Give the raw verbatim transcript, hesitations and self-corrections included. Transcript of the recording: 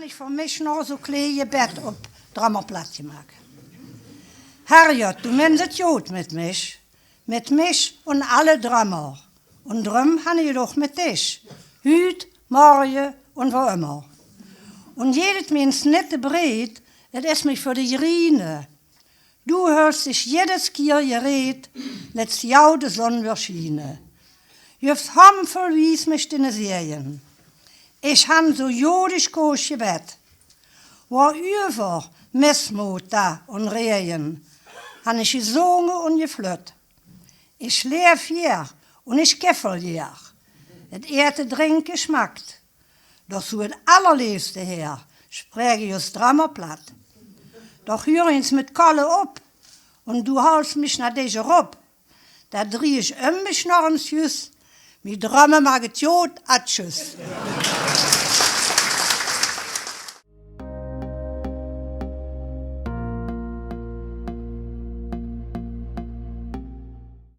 Ich veur mich nog zo'n klee jebed op Drammer plat jemaak. Herrjot, doe mins et jood mit mich, mit mich un alle Drammer. Un dröm han ich et och mit dich, hüüt, morje un woo ömmer. Un jeet et mich ins nit te breed, et is mich veur de jriene. Doe hölst dich jedes Kier jereed, letst jou de Sonn weer schiene. Jufs Hampel, wies mich dinne Säajen. Ich han zo'n jodisch koosch jebed. Woo üvver Missmoot un Räajen han ich jesonge un jeflött. Ich läf jeer un ich keffel jeer. Et Äte, Drinke schmackt. Doch zoe et allerleefste her, spräch ich us Drammer plat. Doch hür ins mit Kolle op, un doe hölst mich na dich erop. Doe drie ich öm mich noch ins jüst, mi Drömme maak et jood, atschüss.